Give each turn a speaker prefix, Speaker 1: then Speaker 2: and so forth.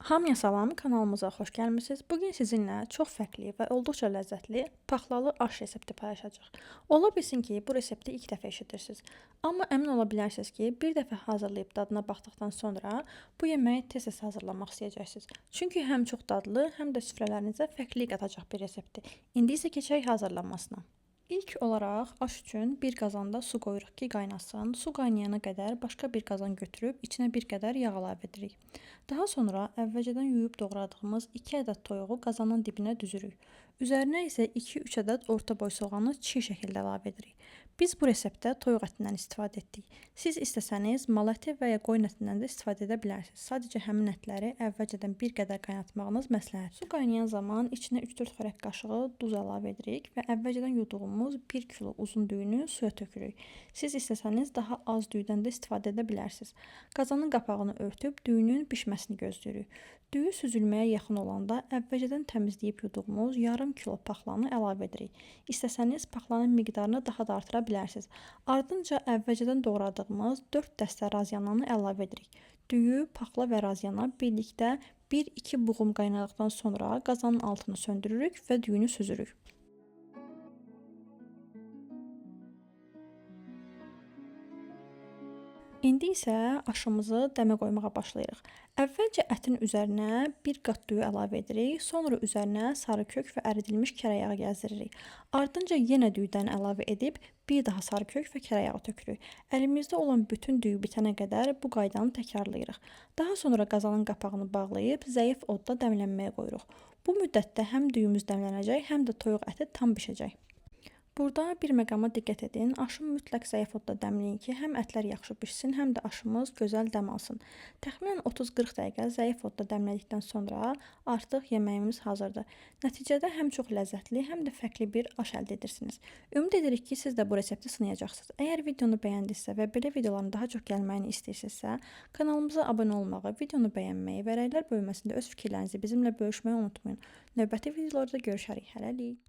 Speaker 1: Hamıya salam, kanalımıza xoş gəlmisiniz. Bugün sizinlə çox fərqli və olduqca ləzzətli paxlalı aş resepti paylaşacağıq. Ola bilsin ki, bu resepti ilk dəfə eşidirsiniz. Amma əmin ola bilərsiniz ki, bir dəfə hazırlayıb dadına baxdıqdan sonra bu yeməyi tez-tez hazırlamaq istəyəcəksiniz. Çünki həm çox dadlı, həm də süfrələrinizə fərqlilik qatacaq bir reseptdir. İndi isə keçək hazırlanmasına. İlk olaraq aş üçün bir qazanda su qoyuruq ki, qaynasın. Su qaynayana qədər başqa bir qazan götürüb içinə bir qədər yağ əlavə edirik. Daha sonra əvvəlcədən yuyub doğradığımız 2 ədəd toyuğu qazanın dibinə düzürük. Üzərinə isə 2-3 ədəd orta boy soğanı çiğ şəkildə əlavə edirik. Biz bu reseptdə toyuq ətindən istifadə etdik. Siz istəsəniz mal əti və ya qoyun ətindən də istifadə edə bilərsiniz. Sadəcə həmin ətləri əvvəlcədən bir qədər qaynatmağınız məsləhətdir. Su qaynayan zaman içinə 3-4 xörək qaşığı duz əlavə edirik və əvvəlcədən yuduğumuz 1 kilo uzun düyünü suya tökürük. Siz istəsəniz daha az düyüdən də istifadə edə bilərsiniz. Qazanın qapağını örtüb düyünün bişməsini gözləyirik. Düyü süzülməyə yaxın olanda əvvəlcədən təmizləyib yuduğumuz yarım kilo paxlanı əlavə edirik. İstəsəniz paxlanın miqdarını daha da artıra bilərsiniz. Ardınca əvvəlcədən doğradığımız 4 dəstə razyananı əlavə edirik. Düyü, paxla və razyana birlikdə 1-2 buğum qaynadıqdan sonra qazanın altını söndürürük və düyünü süzürük. İndi isə aşımızı dəmə qoymağa başlayırıq. Əvvəlcə ətin üzərinə bir qat düyü əlavə edirik, sonra üzərinə sarı kök və əridilmiş kərə yağı gəzdiririk. Ardınca yenə düyüdən əlavə edib bir daha sarı kök və kərə yağı tökürük. Əlimizdə olan bütün düyü bitənə qədər bu qaydanı təkrarlayırıq. Daha sonra qazanın qapağını bağlayıb zəif odda dəmlənməyə qoyuruq. Bu müddətdə həm düyümüz dəmlənəcək, həm də toyuq əti tam bişəcək. Burada bir məqama diqqət edin. Aşı mütləq zəif odda dəmləyin ki, həm ətlər yaxşı bişsin, həm də aşımız gözəl dəm alsın. Təxminən 30-40 dəqiqə zəif odda dəmlədikdən sonra artıq yeməyimiz hazırdır. Nəticədə həm çox ləzzətli, həm də fərqli bir aş əldə edirsiniz. Ümid edirik ki, siz də bu resepti sınayacaqsınız. Əgər videonu bəyəndinizsə və belə videoların daha çox gəlməyini istəyirsinizsə, kanalımıza abunə olmağı, videonu bəyənməyi və rəylər bölməsində öz fikirlərinizi bizimlə bölüşməyi unutmayın. Növbəti videolarda görüşərik. Hələlik.